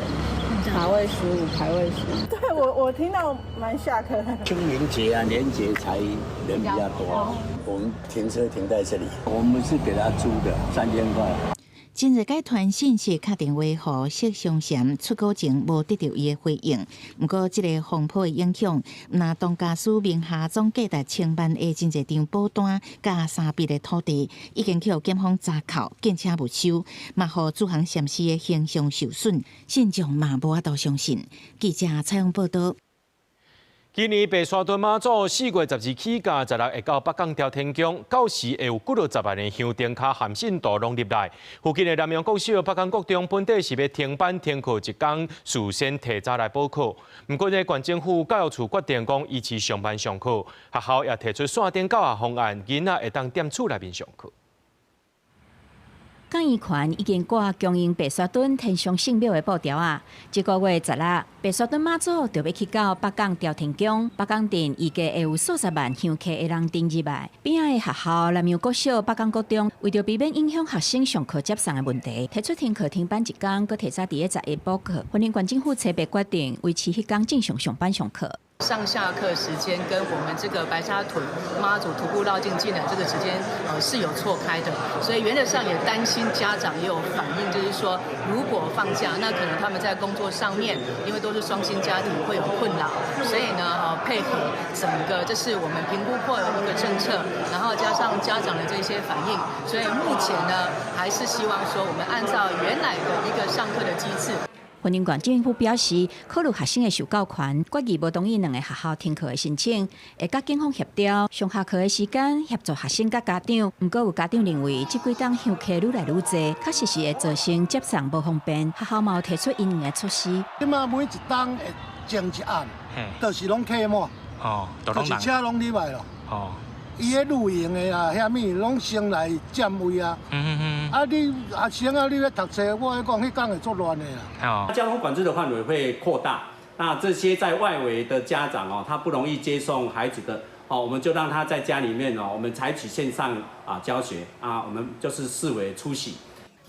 塔位15，牌位15。對，我聽到蠻嚇客的。清明節啊，年節才人比較多。我們停車停在這裡，我們是給他租的3000塊。真濟擺傳訊息敲電話予謝松禪出閣前無得著伊的回應。毋過，這個風波的影響，若董家師名下總價值千萬的真濟張保單佮三筆的土地，已經去予檢方查扣、警車沒收，嘛予主行禪師的形象受損，信眾嘛無法度相信。記者採訪報導。今年白沙屯媽祖4月12起駕，16會到北港朝天宮，到時會有幾落十萬的香燈跤和信徒攏入來。附近的南陽國小、北港國中本底是欲停班停課一工，事先提早來補課。毋過呢，縣政府教育處決定講維持上班上課，學校也提出線頂教學方案，囡仔會當踮厝內面上課。江宜權已經掛供應白沙屯天上聖廟的布條仔。這個月16，白沙屯媽祖就欲去到北港朝天宮。北港鎮預計會有數十萬香客的人登入來。邊仔的學校南陽國小、北港國中，為著避免影響學生上課接送的問題，提出停課停班一工，閣提早佇咧11補課。雲林縣政府初步決定維持彼工正常上班上課。上下課時間跟我們這個白沙屯媽祖徒步繞境進來這個時間，是有錯開的，所以原則上也擔心家長也有反映，就是說如果放假，那可能他們在工作上面，因為都是雙薪家庭會有困擾，所以呢，配合整個這是我們評估過的一個政策，然後加上家長的這些反應，所以目前呢，還是希望說我們按照原來的一個上課的機制。雲林縣政府表示，考慮學生的受教權，決議無同意兩个學校停課的申請，會佮警方協調上下課的時間，協助學生佮家長。毋過有家長認為，這幾冬香客愈來愈濟，確實是會造成接送無方便。學校嘛有提出因應的措施。這馬每一冬會前一暗，就是攏客滿，就是車攏入來咯。伊彼露營的啊，遐物攏先來佔位啊。啊，你學生啊，你欲讀冊，我咧講彼工會足亂的啦。交通管制的範圍會擴大，那這些在外圍的家長哦，他不容易接送孩子的哦，我們就讓他在家裡面哦，我們採取線上啊教學啊，我們就是視為出席。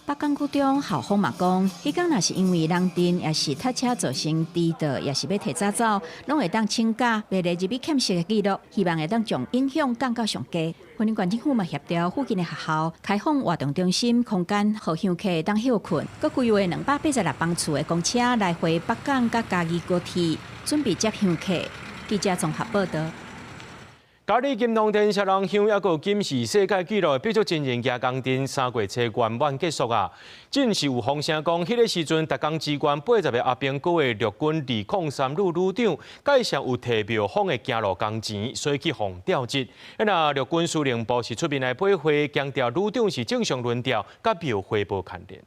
北港國中校方嘛講，彼工若是因為人陣，抑是塞車造成遲到，抑是欲提早走，攏會當請假，袂列入去欠席的記錄，希望會當將影響降到上低。雲林縣政府嘛協調附近的學校開放活動中心空間，予香客會當歇睏，閣規劃286班次的公車來回北港佮嘉義高鐵，準備接香客。記者綜合報導。嘉里金龍殿雙人香，抑閣金氏世界紀錄的白族真人蜈蚣陣3月初圓滿結束啊！真是有風聲講，彼个時陣，逐工支援80个阿兵哥的陸軍203旅旅長，蓋上有提廟方的行路工錢，所以去予調職。那陸軍司令部是出面來駁回，強調旅長是正常輪調，佮廟會無牽連。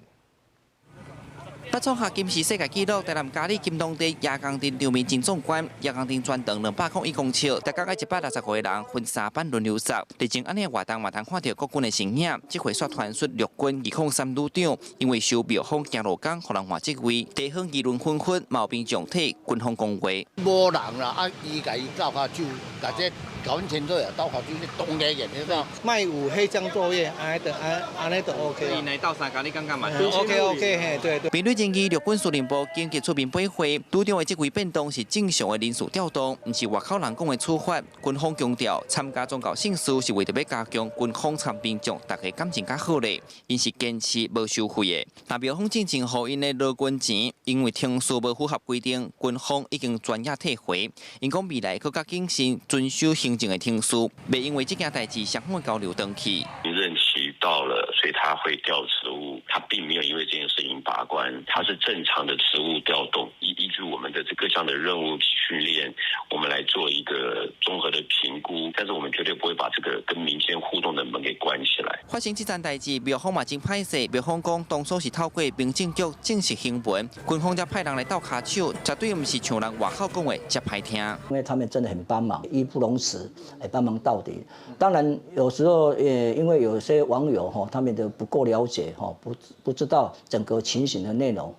欲創下金氏世界紀錄，台南佳里金龍殿蜈蚣陣場面真壯觀，蜈蚣陣全長201公尺，逐工愛165個人分三班輪流捒。歷經按呢活動嘛，通看著國軍的身影。這回煞傳出陸軍203旅長因為收廟方行路工，予人換職位，地方議論紛紛，嘛有兵將體軍方講話。無人啦，啊，伊共伊鬥跤手，共這搞清楚啊，倒跤手當家嘅，你知影？莫有黑箱作業，按呢就按按呢就 OK。你來鬥相共，你感覺嘛？OK OK，嘿，對對。面對爭議，陸軍司令部緊急出面駁回，旅長的這位變動是正常的人事調動，毋是外口人講的處罰。軍方強調，參加宗教聖事是為著欲加強軍方參兵將大家感情較好咧，𪜶是堅持無收費的。但廟方進前予𪜶的勞軍錢，因為程序無符合規定，軍方已經專業退回。𪜶講未來閣較謹慎遵守行政的程序，袂因為這件代誌雙方的交流斷去。任期到了，所以他會調職務，他並沒有因為這件事情罷官，他是正常的職務調動。依據我們的這各項的任務訓練，我們來做一個綜合的評估，但是我們絕對不會把這個跟民間互動的門給關起來。發生這件代誌，廟方嘛真歹勢，廟方講當初是透過民政局正式行文，軍方才派人來鬥跤手，絕對毋是像人外口講的遮歹聽。因為他們真的很幫忙，義不容辭，來幫忙到底。當然有時候也因為有些網友哈，他們都不夠了解哈，不知道整個情形的內容，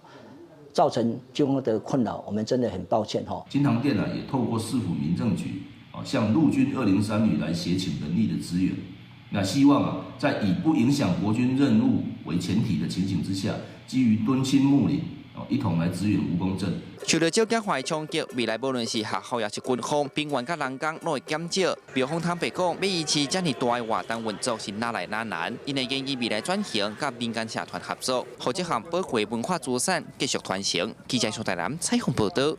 造成軍方的困擾，我們真的很抱歉哈。金堂殿呢，也透過市府民政局啊，向陸軍203旅來協請人力的支援。那希望啊，在以不影響國軍任務為前提的情形之下，基於敦親睦鄰，一同來支援蜈蚣鎮。受到少子化的衝擊，未來無論是學校抑是軍方，兵員佮人工攏會減少。廟方坦白講，欲維持遮爾大的活動運作是哪來哪難。𪜶會建議未來轉型，佮民間社團合作，予這項寶貴文化資產繼續傳承。記者蘇台南採訪報導。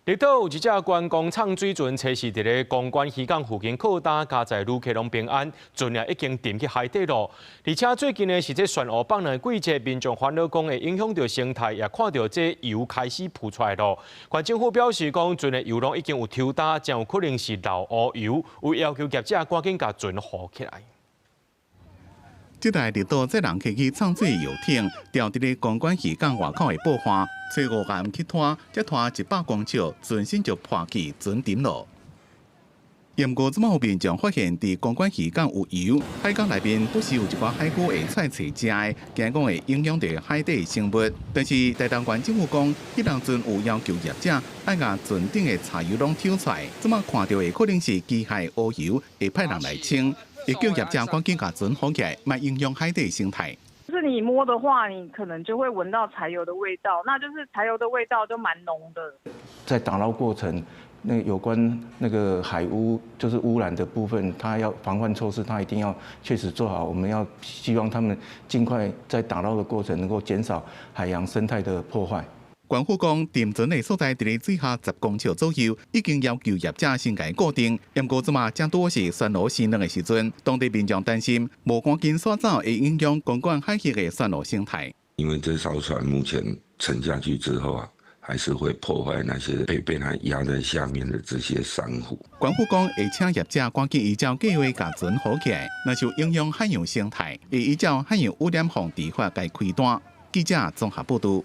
綠島有一隻觀光藏水船，測試佇咧公館漁港附近靠單，加載旅客攏平安，船也已經沉去海底咯。而且最近呢，是這旋烏放卵的季節，民眾煩惱講會影響著生態，也看著這油開始浮出來咯。縣政府表示講，船的油攏已經有抽焦，真有可能是漏烏油，有要求業者趕緊共船護起來。這台綠島載人客去藏水遊艇，牢佇咧公館漁港外口的報岸，初五暗去拖，才拖100公尺，船身就破去，船沉咯。毋過這擺有民眾發現，佇公館漁港有油，海港內面不時有一寡海龜會出來揣食的，驚講會影響著海底生物。但是台東縣政府講，彼當陣有要求業者愛共船頂的柴油攏抽出來，這擺看著的可能是機械烏油，會派人來清。會叫業者趕緊共船封起來，莫影響海底生態。就是你摸的話，你可能就會聞到柴油的味道，那就是柴油的味道就蠻濃的。在打撈過程，那有關那個海污，就是污染的部分，他要防範措施，他一定要確實做好。我們要希望他們盡快在打撈的過程能夠減少海洋生態的破壞。縣府講，沉船的所在佇咧水下10公尺左右，已經要求業者先共固定。毋過這馬正拄是旋蘆生卵的時陣，當地民眾擔心無趕緊徙走，會影響公館海域的旋蘆生態。因為這艘船目前沉下去之後啊，還是會破壞那些被它壓在下面的這些珊瑚。縣府講會請業者趕緊依照計劃共船好起來，若是有影響海洋生態，會依照海洋污染防治法共開單。記者綜合報導。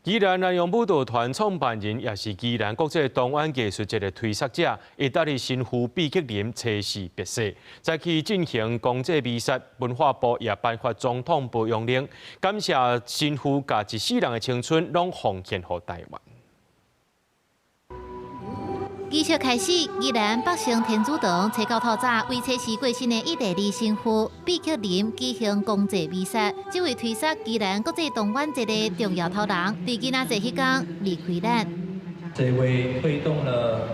宜蘭南洋舞蹈團創辦人，也是宜蘭國際童玩藝術節的推捒者，意大利神父畢克林車死別逝，再去進行公祭彌撒，文化部也頒發總統褒揚令，感謝神父共一世人的青春攏奉獻予台灣。儀式開始，宜蘭北城天主堂初九透早為車死過身的意大利神父畢克林舉行公祭彌撒。這位推捒宜蘭國際童玩節的重要頭人，佇囡仔節彼天離開咱。這位推動了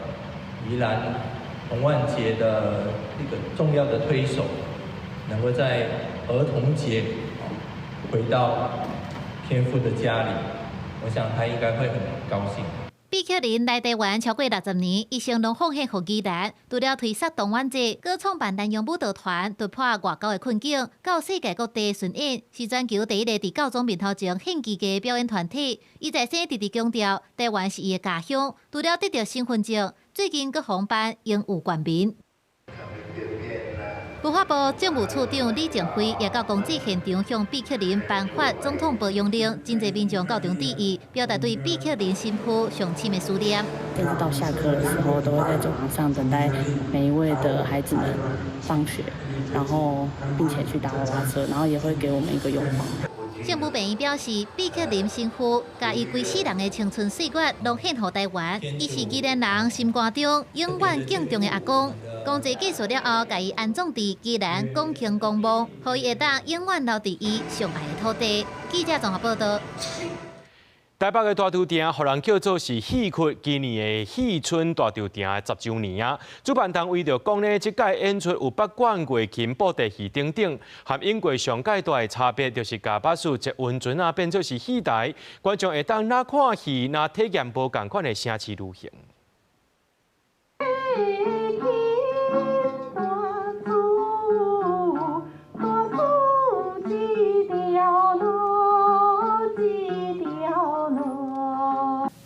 宜蘭童玩節的一個重要的推手，能夠在兒童節回到天父的家裡，我想他應該會很高興。畢克林來台灣超過60年，一生攏奉獻予宜蘭。除了推捒童玩節，閣創辦南洋舞蹈團，突破外交的困境，到世界各地巡演，是全球第一個佇教宗面頭前獻技的表演團體。伊在生直直強調，台灣是伊的家鄉。除了得著身份證，最近閣予頒榮譽冠名。文化部政務處長李正輝也到公祭現場向畢克林頒發總統褒揚令，真濟民眾到場致意，表達對畢克林神父上深的思念。一直到下課的時候，都會在走廊上等待每一位的孩子們放學，然後並且去搭娃娃車，然後也會給我們一個擁抱。聖母病院表示，畢克林神父共伊規世人的青春歲月攏獻予台灣，伊是宜蘭人心肝中永遠敬重的阿公。公祭結束了後，共伊安葬佇宜蘭廣興公墓，予伊會當永遠留佇伊上愛的土地。記者綜合報道。台北的大稻埕，予人叫做是戲曲今年的戲春大稻埕10週年啊！主辦單位就講呢，這屆演出有北管月琴、布袋戲等等，和經過上屆大的差別，就是共巴士捷運船啊變做是戲台，觀眾會當若看戲，若體驗無仝款的城市旅行。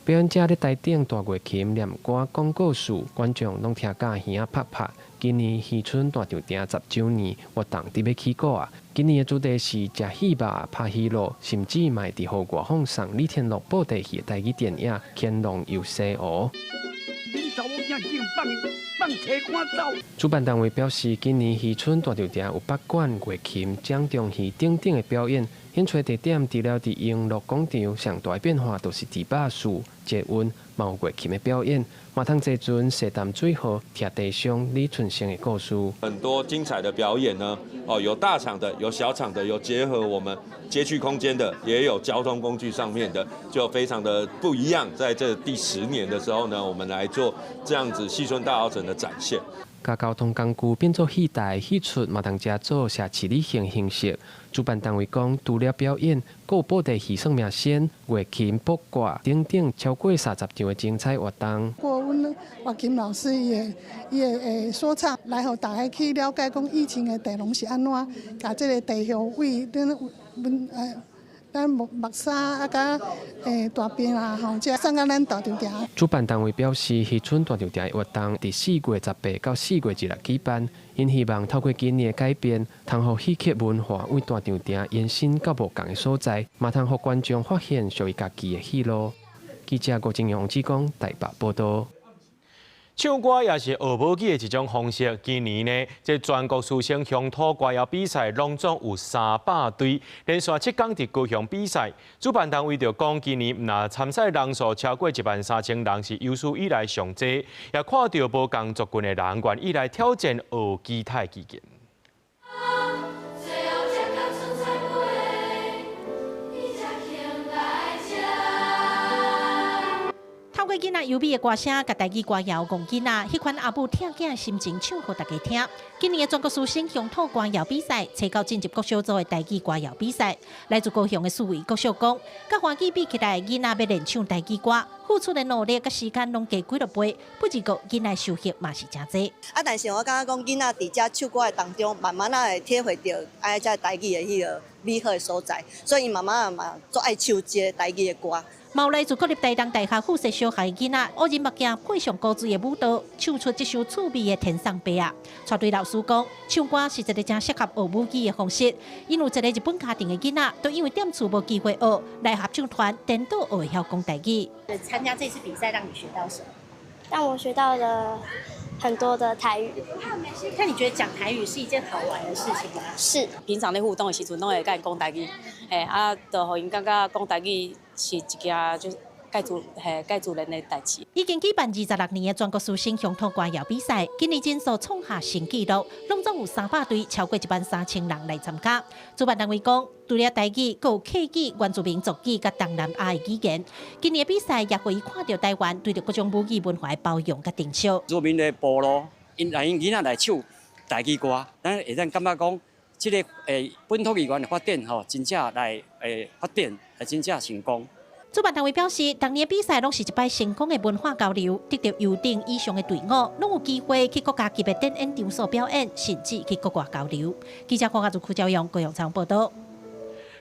表演者咧台頂彈月琴、念歌、講故事，觀眾攏聽甲耳仔拍拍。今年戲春大稻埕10週年活動佇欲起鼓啊！今年的主題是食戲肉、拍戲路，甚至嘛會佇戶外放送李天祿布袋戲的台語電影《乾隆遊西湖》。主辦單位表示，今年戲春大稻埕有北管、月琴、掌中戲等等的表演。演出地點除了佇永樂廣場，上大變化就是佇巴士、捷運，嘛有月琴的表演，嘛通坐船踅淡水河，聽地上李春生的故事。很多精彩的表演呢，哦，有大場的，有小場的，有結合我們街區空間的，也有交通工具上面的，就非常的不一樣。在這第10年的時候呢，我們來做這樣子戲春大稻埕的展現。共交通工具變做戲台、戲出，嘛通遮做城市旅行形式。主辦單位講，除了表演，閣有布袋戲算命仙、月琴、卜卦等等，超過30場的精彩活動。過阮月琴老師伊的說唱，來予大家去了解講以前的地龍是按怎，共這个地穴位，咱木木沙啊，佮大便啊，吼，這送到咱大稻埕。主辦單位表示，戲春大稻埕的活動佇4月18到4月26舉辦，𪜶希望透過今年的改變，通予戲曲文化為大稻埕延伸到無仝的所在，嘛通予觀眾發現屬於家己的戲路。記者郭正陽、志剛台北報道。唱歌也是學母語的一種方式。今年呢，這全國師生鄉土歌謠比賽，攏總有300隊，連續7天佇高雄比賽。主辦單位就講，今年毋但參賽人數超過1萬3千人，是有史以來上濟，也看著無仝族群的人願意來挑戰學其他語言。透過囡仔優美的歌聲，共台語歌謠戇囡仔，彼款阿母疼囝的心情唱予大家聽。今年的全國師生鄉土歌謠比賽，初九進入國小組的台語歌謠比賽。來自高雄的四維國小講，佮華語比起來，囡仔欲練唱台語歌，付出的努力佮時間攏加幾落倍，不只講囡仔收穫嘛是誠濟。啊，但是我感覺講囡仔佇遮唱歌的當中，慢慢仔會體會著愛這台語的彼个美好的所在，所以𪜶慢慢仔嘛足愛唱這个台語的歌。嘛有來自國立台東大學附設小學的囡仔，烏人目鏡配上古錐的舞蹈，唱出這首趣味的《天送白仔》。帶隊老師講，唱歌是一个誠適合學母語的方式。𪜶有一个日本家庭的囡仔，都因為踮厝無機會學，來合唱團顛倒學會曉講台語。參加這次比賽，讓你學到什麼？讓我學到了很多的台語。那你覺得講台語是一件好玩的事情嗎？是。平常咧互動的時陣，攏會佮𪜶講台語，嘿，啊，就予𪜶感覺講台語是一件就是蓋自嘿蓋自然的代誌。已經舉辦26年的全國師生鄉土歌謠比賽，今年人數創下新紀錄，攏總有300隊，超過1萬3千人來參加。主辦單位講，除了台語，閣有客語、原住民族語佮東南亞的語言。今年的比賽也予伊看著台灣對著各種母語文化的包容佮珍惜。原住民的部落，𪜶來𪜶囡仔來唱台語歌，咱會當感覺講，這个本土語言的發展吼，真正來發展，來真正成功。主辦單位表示，逐年比賽攏是一擺成功的文化交流，得著優等以上的隊伍，攏有機會去國家級的展演場所表演，甚至去國外交流。記者黃家如、柯昭陽、高雄採訪報導。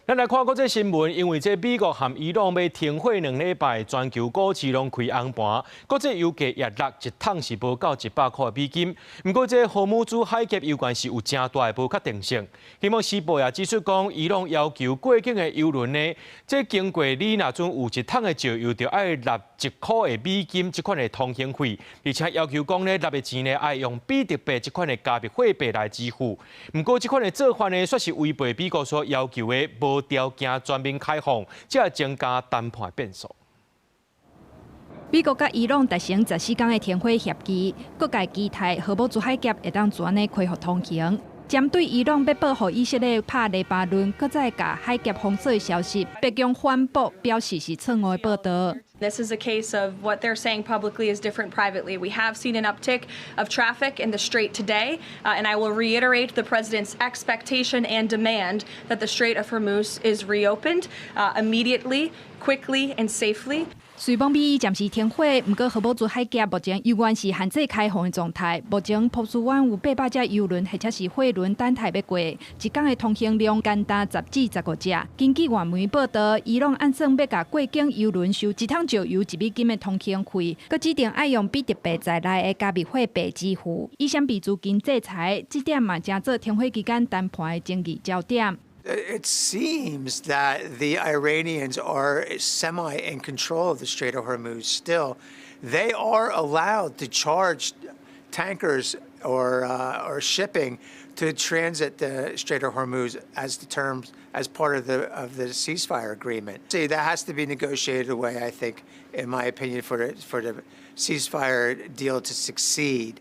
咱來看國際新聞，因為這美國和伊朗欲停火2禮拜，全球股市攏開紅盤，國際油價也落一桶是無夠100塊美金。毋過這荷姆茲海峽油罐是有誠大的無確定性。金融時報也指出講，伊朗要求過境的油輪呢，這經過你若準有一桶的石油，就愛納1塊的美金這款的通行費，而且要求講呢，納的錢呢愛用比特幣這款的加密貨幣來支付。毋過這款的做法呢，煞是違背美國所要求的無無條件全面開放，才會增加談判變數。美國佮伊朗達成14天的停火協議，各界期待荷姆茲海峽會當怎按呢恢復通行。針對伊朗欲報復以色列拍黎巴嫩，閣再共海峽封鎖的消息，白宮反駁表示是錯誤的報導。 This is a case of what they're saying publicly is different privately. We have seen an uptick of traffic in the strait today, and I will reiterate the president's expectation and demand that the Strait of Hormuz is reopened immediately, quickly, and safely. 雖罔美伊暫時停火，毋過荷姆茲海峽目前猶原是限制開放的狀態。目前波斯灣有800隻油輪或者是貨輪等待欲過，一工的通行量干焦10至15隻。根據外媒報道，伊朗按算欲共過境油輪收一桶石油1美金的通行費，閣指定愛用比特幣在內的加密貨幣支付，以閃避資金制裁。這點嘛，成做停火期間談判的爭議焦點。 It seems that the Iranians are semi in control of the Strait of Hormuz still. They are allowed to charge tankers or shipping to transit the Strait of Hormuz as the terms as part of the ceasefire agreement. See, that has to be negotiated away, I think, in my opinion, for the ceasefire deal to succeed.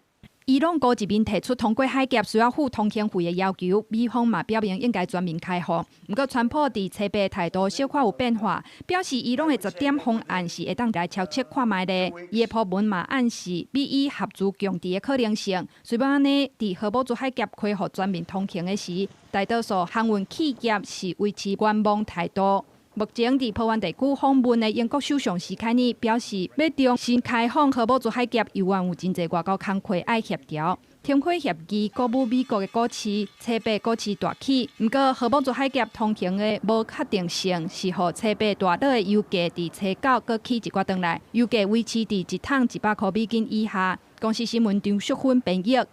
伊朗閣一面提出通過海峽需要付通行費的要求，美方嘛表明應該全面開放。毋過，川普佇初八態度小可有變化，表示伊朗的十點方案是會當來敲測看覓的。伊的鋪文嘛暗示美伊合資共治的可能性。雖罔按呢，佇荷姆茲海峽恢復全面通行的時，大多數航運企業是維持觀望態度。目前佇波灣地區訪問的英國首相史凱爾表示，欲重新開放荷姆茲海峽，猶原有真濟外交工課愛協調。停火協議鼓舞美國的股市，初八股市大起。毋過荷姆茲海峽通行的無確定性，是予初八大落的油價佇初九閣起一寡轉來，油價維持佇一桶100箍美金以下。公視新聞張淑芬編譯。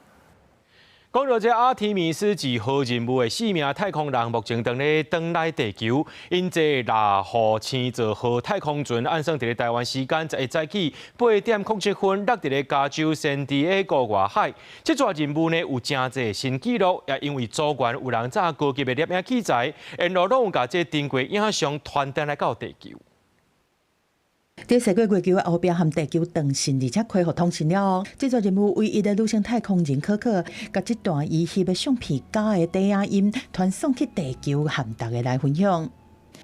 講到這阿提米斯二號任務的四名太空人，目前正咧轉來地球。𪜶坐獵戶星座號太空船，按算佇咧台灣時間11早起8點07分落佇咧加州聖地亞哥外海。這逝任務呢有誠濟新紀錄，也因為組員有人紮高級的攝影器材，沿路攏有共這珍貴影像傳轉來到地球。佇踅過月球的後壁和地球斷線，而且恢復通訊了後，這逝任務唯一的女性太空人可可，共這段伊翕的相片加的底影音傳送去地球，和大家來分享。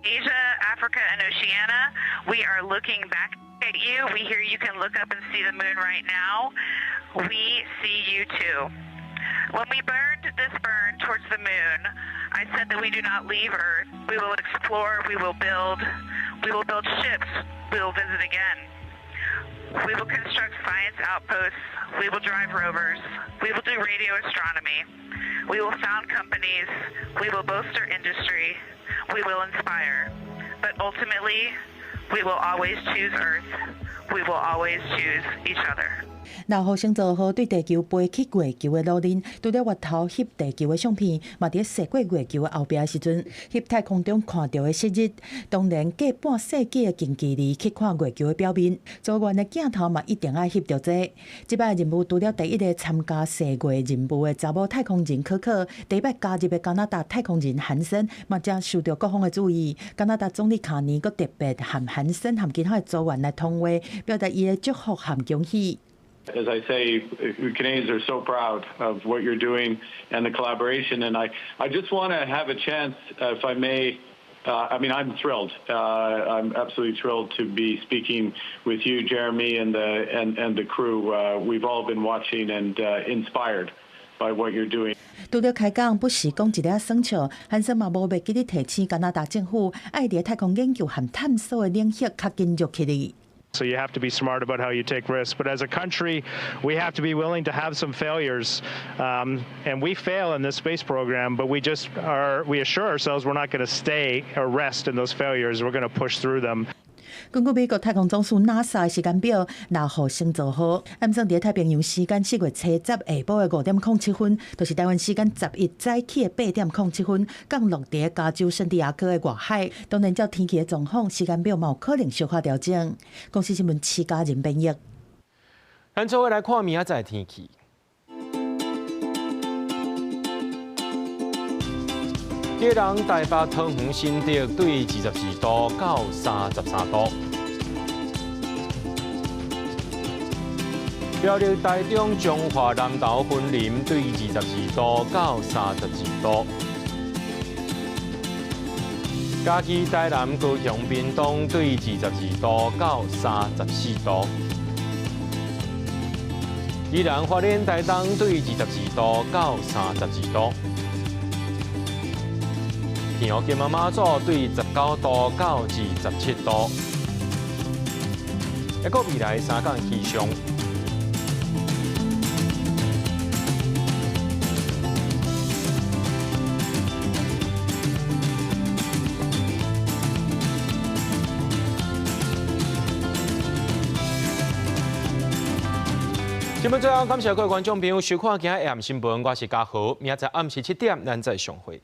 Asia, Africa, and Oceania, we are looking back at you. We hear you can look up and see the moon right now. We see you too. When we burned this burn towards the moon, I said that we do not leave Earth. We will explore, we will build, we will build ships, we will visit again. We will construct science outposts, we will drive rovers, we will do radio astronomy, we will found companies, we will bolster industry, we will inspire. But ultimately, we will always choose Earth. We will always choose each other. 獵戶星座號對地球飛去月球的路徑，除了月頭翕地球的相片，嘛佇踅過月球的後壁時陣，翕太空中看著的昔日。當然，隔半世紀的近距離去看月球的表面，組員的鏡頭嘛一定愛翕著這個。這擺任務除了第一个參加踅月任務的查某太空人可可，第一擺加入的加拿大太空人韓森嘛誠受著各方的注意。加拿大總理卡尼閣特別和韓森和其他的組員來通話，表達伊的祝福和恭喜。 As I say, Canadians are so proud of what you're doing and the collaboration. And I just want to have a chance, if I may. I mean, I'm thrilled. I'm absolutely thrilled to be speaking with you, Jeremy, and the crew. We've all been watching and inspired by what you're doing. 除了開講，不時講一下耍笑，韓森嘛無袂記得提醒加拿大政府，愛佇太空研究和探索的領域較緊入去哩。 So you have to be smart about how you take risks. But as a country, we have to be willing to have some failures. And we fail in this space program, but we assure ourselves we're not going to stay or rest in those failures. We're going to push through them. 根據美國太空總署 NASA 的時間表，獵戶星座號按算佇太平洋時間4月初10下晡的5點07分，就是台灣時間11早起的8點07分，降落佇加州聖地亞哥的外海。當然，照天氣的狀況，時間表嘛有可能小可調整。公視新聞徐家仁編譯。咱做伙來看明仔載天氣。基隆台北桃园新竹對22度到33度。苗栗台中彰化南投雲林對22度到32度。嘉義台南高雄屏東對22度到34度。宜蘭花蓮台東對22度到32度。澎湖金門馬祖對19度到27度。一個未來三天氣象。新聞最後，感謝各位觀眾朋友收看今日的新聞，我是嘉豪，明仔載暗時7點，咱再相會。